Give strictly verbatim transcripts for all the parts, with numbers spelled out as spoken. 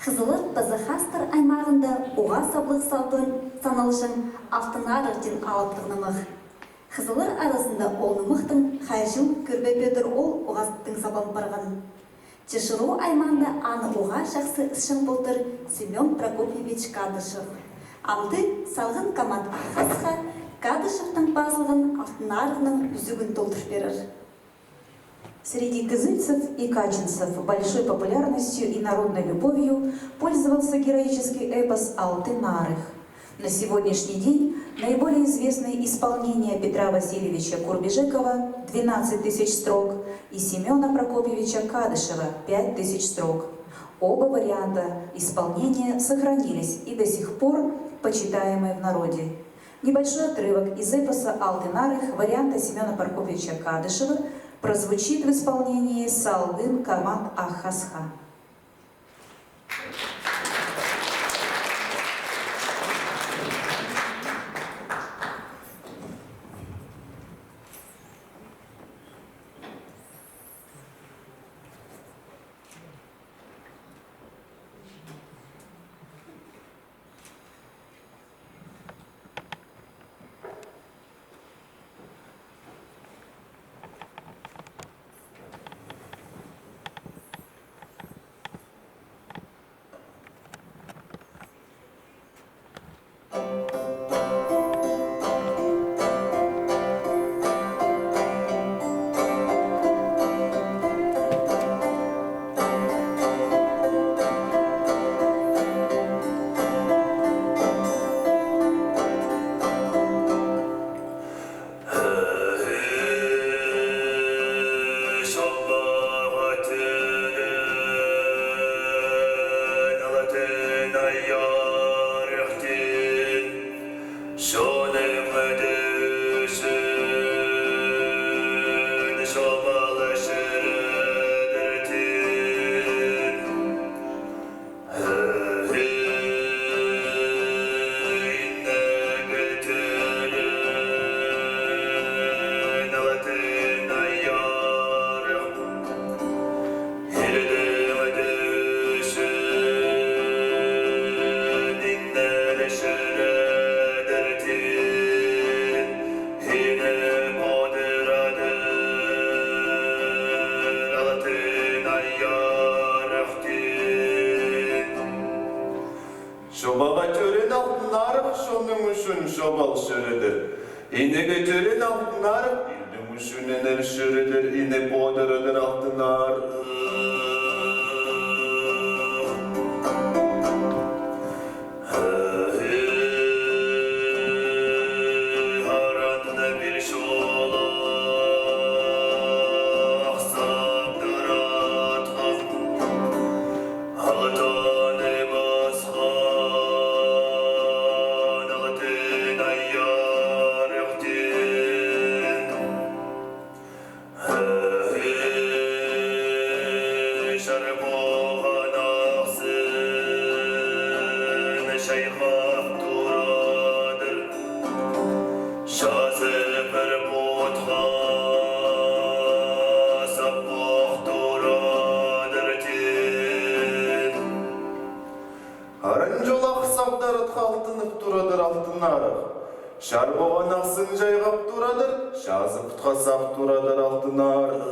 Хызыллар паза Хастыр аймағында уғаа саблығ салбын саналҷаң Алтын Арығ тіп алыптығ нымах. Хызыллар аразында ол нымахтың хайҷы кӧрбе пӧдір ол уғаа тың саблан парған. Че Шырғау аймаанда аны уғаа чахсы ысчаң полтыр Семён Прокопьевич Кадышев. Амды салған команд Ах хасха Кадышевтің пазылған Алтын Арығның ӱзӱгін толдыр пирер. Среди кызыльцев и качинцев большой популярностью и народной любовью пользовался героический эпос «Алтын Арығ». На сегодняшний день наиболее известные исполнения Петра Васильевича Курбижекова — двенадцать тысяч строк, и Семёна Прокопьевича Кадышева — пять тысяч строк. Оба варианта исполнения сохранились и до сих пор почитаемы в народе. Небольшой отрывок из эпоса «Алтын Арығ» варианта Семёна Прокопьевича Кадышева прозвучит в исполнении салған команд Ах хасха. Чобаға тӧреен Алтын Арығ чонның ӱчӱн чобал чӧредір. Инеге тӧреен Алтын Арығ илдің ӱчӱн ӧнер чӧредір, ине подырадыр Алтын Арығ. Чарбыған ахсын чайхап турадыр, чазы пір путха саппах турадыр тиин. Аран чолах сағдар атха алтынып турадыр Алтын Арығ. Чарбыған ахсын чайхап турадыр, чазы путха сап турадыр Алтын Арығ.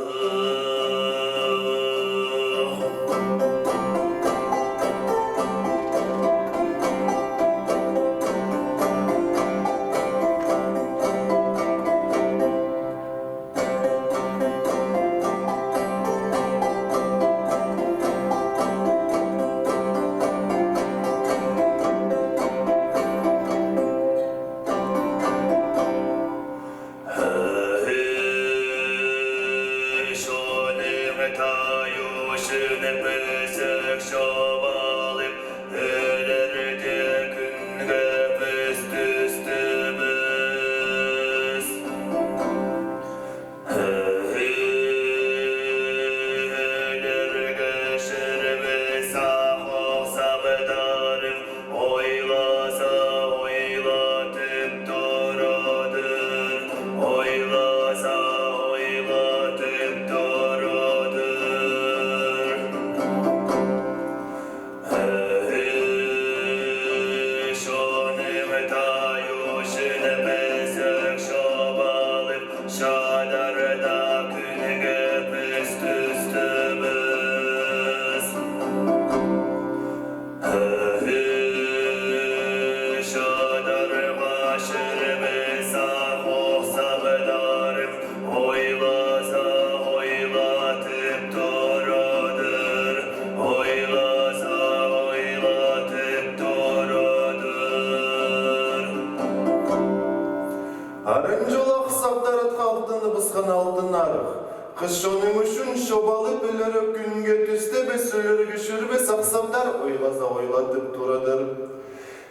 Чонның ӱчӱн чобалып, ӧлерге кӱнге тӱстебіс, ӧлерге чӧрбес Ах Сабдар ойлаза ойлатып турадыр.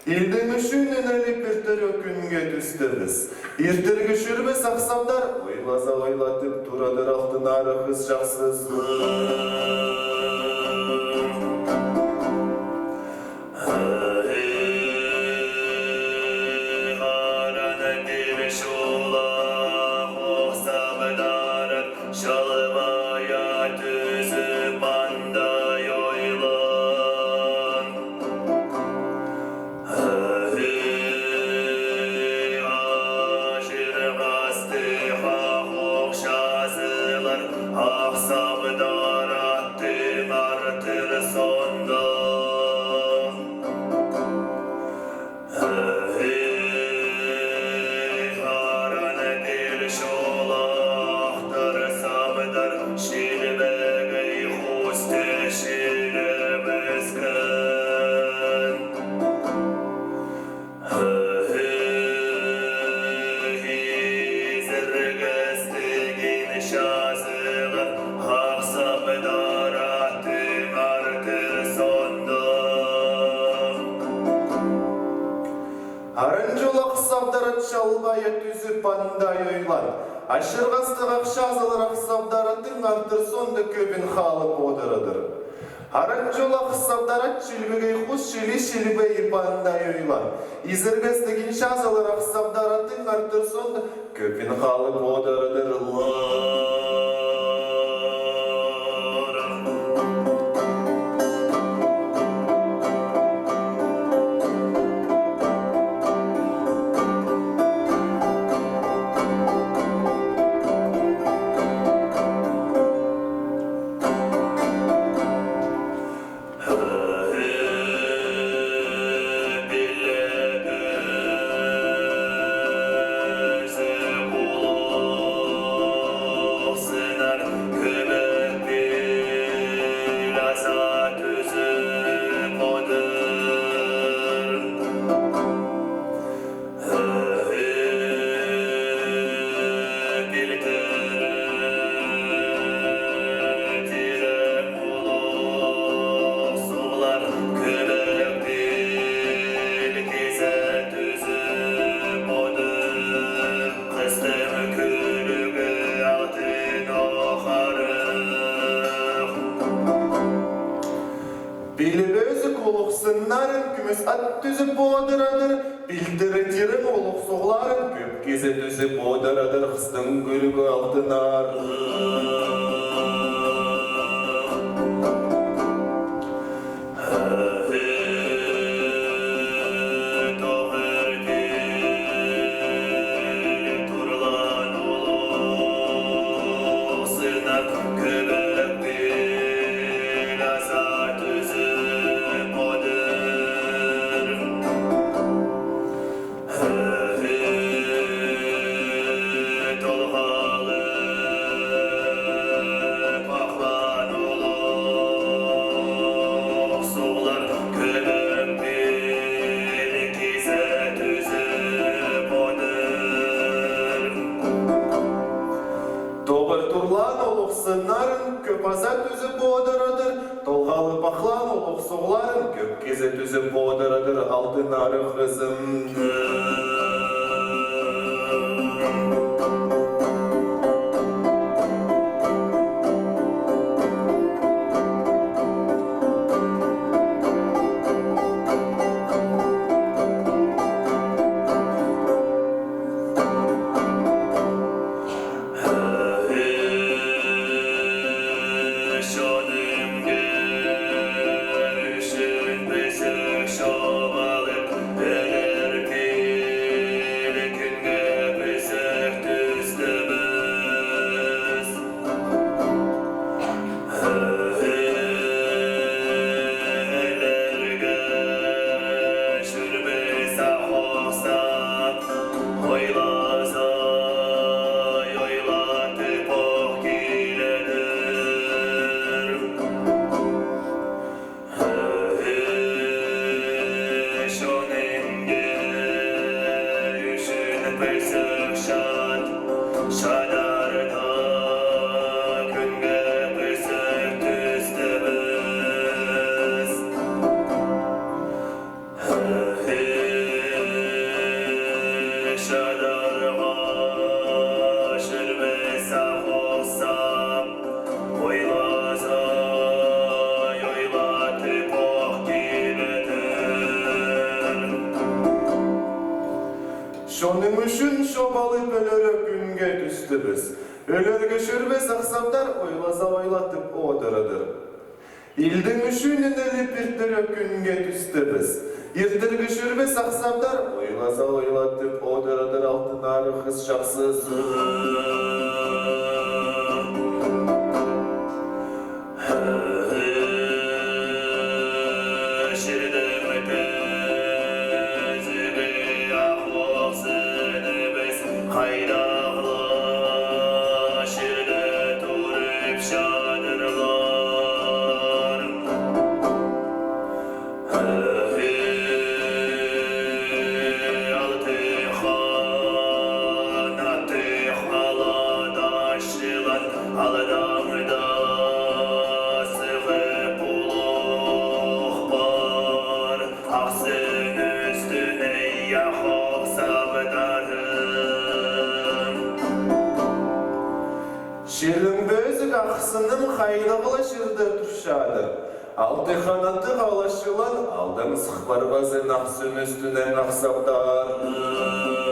Илдің ӱчӱн ӧліп, иртерге кӱнге тӱстебіс, иртерге чӧрбес Ах Сабдар ойлаза ойлатып турадыр. Алтын Арығ хыс чахсы. Ай, хараны пир чолах Ах Сабдар ат чалбая тӱзіп, Пандай Ойлан. Ай, аҷыр хастығ ох чазылар Ах Сабдар аттың артыр соонда. Ай, хараны пир чолах Тыр Сабдар чилбегей хусты чилібіскен. Ай, изіргестіг ин чазылар Ах Сабдар аттың артыр соонда. Аран чол Ах Сабдар ат чалбая тӱзіп, Пандай Ойлан. Аҷыр хастығ ох чазылар Ах Сабдар аттың артыр соонда кӧбін халып одырадыр. Аран чол Ах Сабдар ат чилбегей хус чили чилбейі Пандай Ойлан. Изіргестіг ин чазылар Ах Сабдар аттың артыр соонда кӧбін халып одырадырлар. Пиліп ӧзік улуғ сыннарын кӱмӱс ат тӱзіп одырадыр, пилтірі тирең улуғ суғларын кӧп кизе тӱзіп одырадыр хыстың кӱлӱгі Алтын Арығ. Тоғыр турлаан улуғ сыннарын кӧп аза тӱзіп одырадыр, толғалып ахлаан улуғ суғларын кӧп кизе тӱзіп одырадыр Алтын Арығ хызым. чобалып ӧлерге кӱнге тӱстібіс. Ӧлерге чӧрбес ахсамдар ойлаза ойлатып одырадыр. Илдең ӱчӱн ӧліп иртерге кӱнге тӱстібіс. Иртерге чӧрбес ахсамдар ойлаза ойлатып одырадыр. Алтын Арығ хыс чахсы. Чирдең пӧзігі ах охсыныбыс, хайдағ ла чирде турып чадырлар. Алты ханаттығ алада чылан, алдаң даа сығып улуғ пар. Ахсының ӱстӱне ох охсаптарым. Чирдең пӧзік ахсыным хайдағ ла чирде турчадыр. Алты ханаттығ ала чылан, алдаң сых парбазын, ахсының ӱстӱнең ох охсаптар.